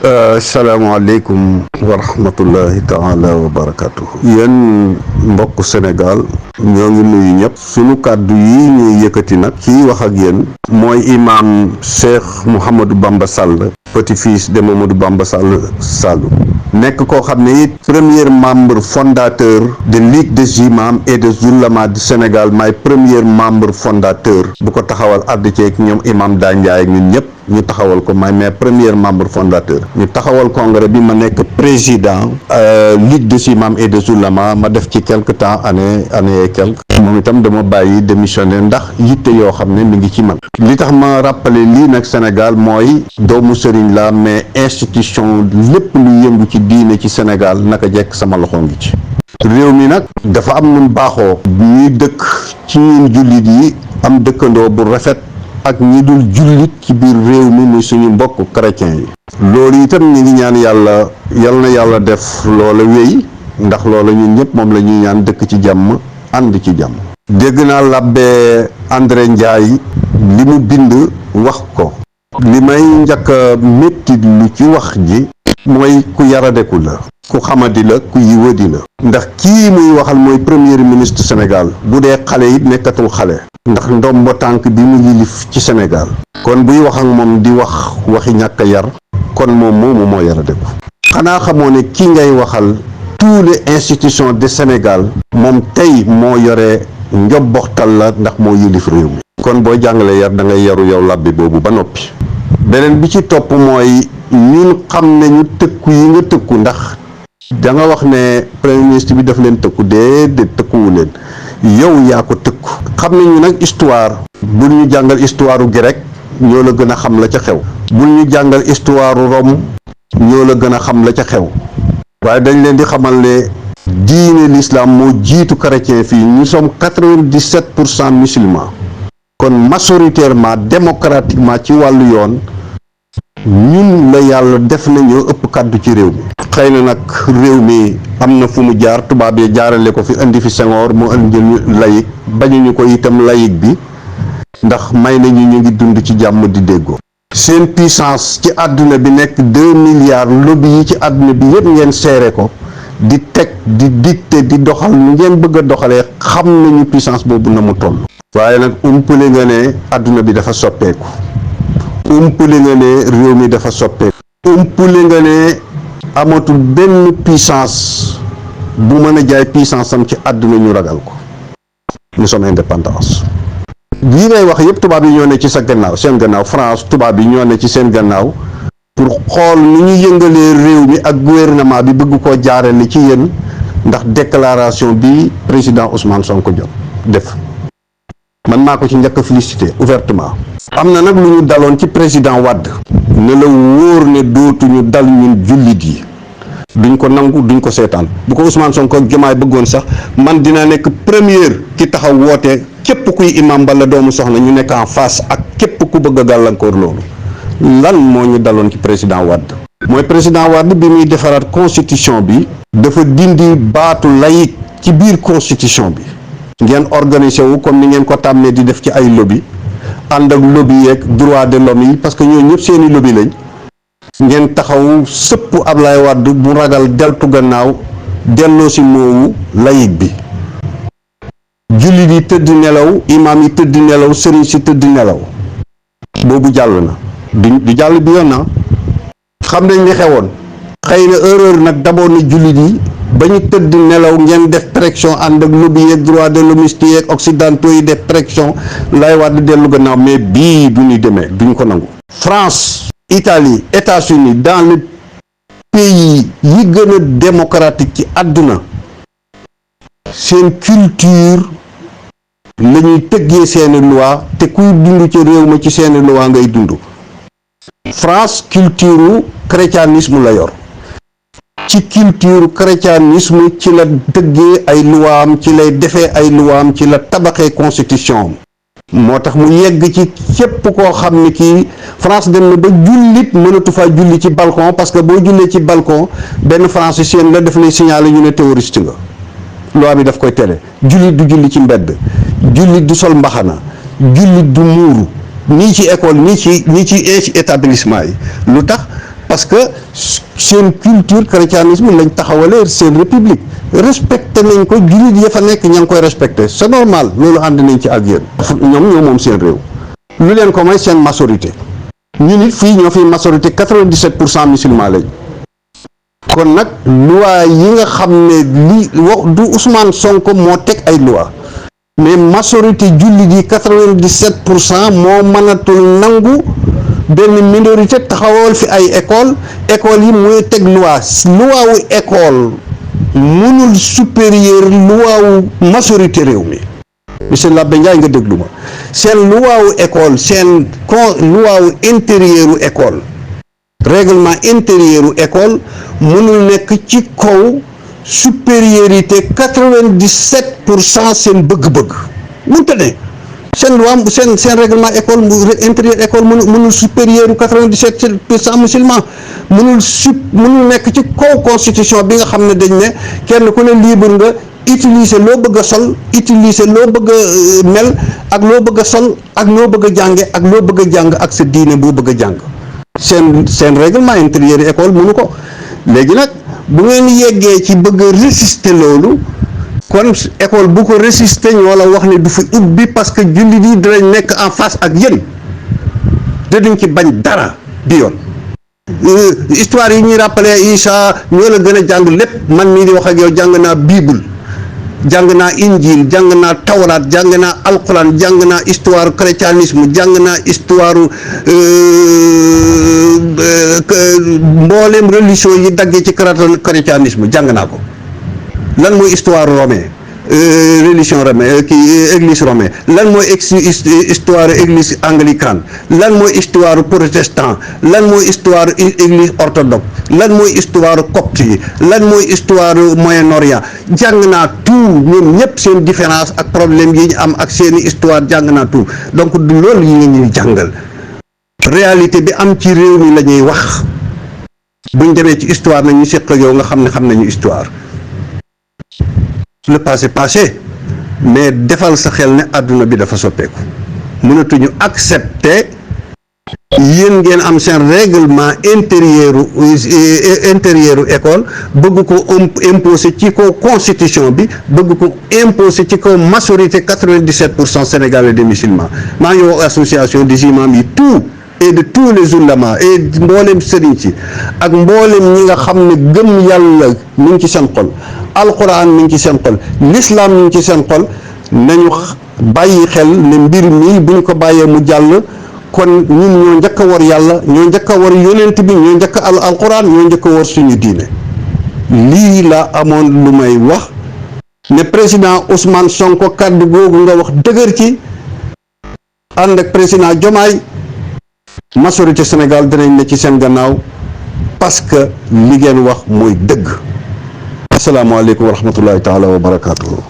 asalaamaaleykum wa rahmatullahi taala wa barakatuhu. Yéen mbokk Sénégal ñoo ngi nuyu ñëpp. sunu kàddu yi ñuy yëkkati nag kii wax ak yéen mooy imam Cheikh Mouhamadou Bamba Sall, petit-fils de Mamadou Bamba Sall Sallou, nekk koo xam ne it premier membre fondateur de Ligue des imams et des oulémas du Sénégal. maay premier membre fondateur bu ko taxawal àdd ceeg ñoom imam Dandiaye ak ñun ñëpp ñu taxawal ko may mais premier membre fondateur ñu taxawal congrès bi ma nekk président Ligue des imams et des oulémas. ma def ci quelque temps année et quelque moom itam dama bàyyi démissionné ndax yitte yoo xam ne mi ngi ci man. li tax ma rappelé lii nag Sénégal mooy doomu sëriñ la mais institution lépp lu yëngu ci diine ci Sénégal naka jekk sama loxo ngi ci. réew mi nag dafa am nun baaxoo ñuy dëkk ci ñun jullit yi am dëkkandoo bu rafet ak ñi dul jullit ci biir réew mi muy suñu mbokk chrétien yi. loolu itam ñi ngi ñaan yàlla yal na yàlla def loola wéy ndax loola ñun ñëpp moom la ñuy ñaan dëkk ci jàmm ànd ci jàmm. dégg naa l'abbé André Ndiaye li mu bind wax ko. li may njëkk a métti lu ci wax ji mooy ku yaradeku la, ku xamadi la, ku yiwadi la. ndax kii muy waxal mooy premier ministre Sénégal. bu dee xale it nekkatul xale ndax ndombo tànk bi mu yilif ci Sénégal. kon buy wax ak moom di wax waxi ñàkk a yar kon moom moomu moo yaradeku. xanaa xamoo ne kii ngay waxal tous les institutions de Sénégal moom tey moo yore njobboxtal la ndax moo yilif réew mi. kon boo jàngalee yar da ngay yaru yow labbi boobu ba noppi. beneen bi ci topp mooy ñun xam nañu tëkku yi nga tëkku ndax da nga wax ne premier ministre bi daf leen tëkku déedéet tëkkuwu leen yow yaa ko tëkku. xam nañu nag histoire bul ñu jàngal histoire u grec ñoo la gën a xam la ca xew. bul ñu jàngal histoire u Rome ñoo la gën a xam la ca xew. waaye dañ leen di xamal ne diine l'islam moo jiitu chrétien fii nous sommes 97% musulmans. kon majoritairement démocratiquement ci wàllu yoon ñun la yàlla def na ñoo ëpp kàddu ci réew mi. xëy na nag réew mi am na fu mu jaar tubaab yi jaarale ko fi indi fi Senghor mu indi laïc bañuñu ko itam laïc bi ndax may nañu ñu ngi dund ci jàmm di déggoo. seen puissance ci àdduna bi nekk 2 milliards lobby yi ci àdduna bi yëpp ngeen seere ko di teg di dicter di doxal nu ngeen bëgg a doxalee xam nañu puissance boobu na mu toll. waaye nag umpale nga ne àdduna bi dafa soppeeku, umpale nga ne réew mi dafa soppeeku, umpale nga ne amatul benn puissance bu mën a jaay puissance am ci àdduna ñu ragal ko. nous sommes indépendance. lii ngay wax yëpp tubaab yi ñoo ne ci sa gannaaw seen gannaaw. France tubaab yi ñoo ne ci seen gannaaw pour xool ni ñu yëngalee réew mi ak gouvernement bi bëgg koo jaarale ci yéen ndax déclaration bi président Ousmane Sonko jot def. man maa ko ci njëkk a félicité ouvertement. am na nag lu ñu daloon ci président Wade. ne la wóor ne dootuñu dal ñun jullit yi duñ ko nangu duñ ko seetaan. bu ko Ousmane Sonko ak Diomaye bëggoon sax man dina nekk première ki taxaw woote képp kuy imam bala doomu soxna ñu nekk en face ak képp ku bëgg a gàllankoor loolu. lan moo ñu daloon ci président Wade. mooy président Wade bi muy defaraat constitution bi. dafa dindi baatu laïc ci biir constitution bi. ngeen organisé wu comme ni ngeen ko tàmmee di def ci ay lobby ànd ak lobby yeeg droit de l'homme yi parce que ñooñu ñëpp seeni lobby lañ. ngeen taxaw sëpp Ablaye Wade bu ragal deltu gannaaw delloo si moowu laïc bi. jullit yi tëdd nelaw imaam yi tëdd nelaw sëriñ si tëdd nelaw. boobu jàll na du jàll bi yoon na xam nañ li xewoon. xëy na erreur nag d'abord na jullit yi ba ñu tëdd nelaw ngeen def pression ànd ak lobby yeeg droit de l'homme yeeg occidentaux yi def pression lay Wade dellu gannaaw mais bii du ñu demee duñ ko nangu. France, Italie, États-Unis dans le pays yi gën a démocratique ci àdduna seen culture la ñuy tëggee seeni loi te kuy dund ci réew ma ci seeni loi ngay dund. France culture chrétianisme la yor. ci culture chrétianisme ci la dëggee ay luwaam ci lay defee ay luwaam ci la tabaxee constitution am. moo tax mu yegg ci képp koo xam ne kii France dem na ba jullit mënatu faa julli ci balcon parce que boo jullee ci balcon benn franciscain la def lay signaler ñu ne terroriste nga. loi bi daf koy tere jullit du julli ci mbedd jullit du sol mbaxana jullit du muuru nii ci école nii ci établissement yi lu tax parce que seen culture chrétianisme lañ taxawalee seen république respecté nañ ko, jullit ya fa nekk ña ngi koy respecté, c'est normal, loolu ànd nañ ci ak yéen. ñoom ñoo moom seen réew, lu leen ko may seen majorité. ñu nit fii ñoo fi majorité 97% musulman lañ. kon nag loi yi nga xam ne li wax du Ousmane Sonko moo teg ay loi, mais majorité jullit yi 97% moo mënatul nangu benn minorité taxawal fi ay école yi mooy teg loi wu école mënul supérieur loi wu majorité réew mi. monsieur Labbe Ndiaye nga déglu ma, seen loi wu école, seen loi wu intérieur u école, règlement intérieur u école mënul nekk ci kaw supériorité 97% seen bëgg-bëgg mënta ne. seen loi seen règlement école intérieur école mënul supérieur u 97% musulman, mënul nekk ci kaw constitution bi nga xam ne dañ ne kenn ku ne libre nga utiliser loo bëgg a sol, utiliser loo bëgg a mel, ak loo bëgg a sol, ak loo bëgg a jànge, ak loo bëgg a jàng, ak sa diine boo bëgg a jàng. seen règlement intérieur école mënu ko. léegi nag bu ngeen yeggee ci bëgg a résister loolu, kon école bu ko résister ñoo la wax ne du fi ubbi, parce que jullit yi dinañ nekk en face ak yéen, dinañ ci bañ dara bi yoon. histoire yi ñuy rappelé Isa ñoo la gën a jàng lépp, man mii di wax ak yow jàng naa Bible, jàng naa Injil, jàng naa Tawraat, jàng naa Alquran, jàng naa histoire chrétianisme, jàng naa histoire mboolem religion yi daggee ci chrétianisme jàng naa ko. lan mooy histoire romain, religion romaine, église romaine, lan mooy histoire église anglicane, lan mooy histoire protestant, lan mooy histoire église orthodoxe, lan mooy histoire copte yi, lan mooy histoire Moyen-Orient, jàng naa tout. ñoom ñëpp seen différence ak problème yi ñu am ak seeni histoire jàng naa tout. donc du loolu yi nga ñuy jàngal, réalité bi am ci réew mi la ñuy wax. buñ demee ci histoire nañ ñu seq ak yow nga xam ne xam nañu histoire. le passé, mais defal sa xel ne àdduna bi dafa soppeeku, mënatuñu accepter yéen ngeen am seen règlement intérieur école bëgg ko imposer ci kaw constitution bi, bëgg ko imposer ci kaw majorité 97% sénégalais des musulmans. maa ngi wax association des imams yi tout et de tous les oulémas et mboolem sëriñ ci ak mboolem ñi nga xam ne gëm yàlla mi ngi ci seen xol, alquran mi ngi ci seen xol, l'islam mi ngi ci seen xol, nañu bàyyi xel ne mbir mi bu ñu ko bàyyee mu jàll, kon ñun ñoo njëkk a war yàlla, ñoo njëkk a war yonent bi, ñoo njëkk a alquran, ñoo njëkk a war suñu diine. lii la amoon lu may wax ne président Ousmane Sonko kàddu googu nga wax dëgër ci, ànd ak président Diomaye, majorité Sénégal dinañ ne ci seen gannaaw, parce que li ngeen wax mooy dëgg. asalaamaaleykum wa rahmatullahi taala wa barakaatuhu.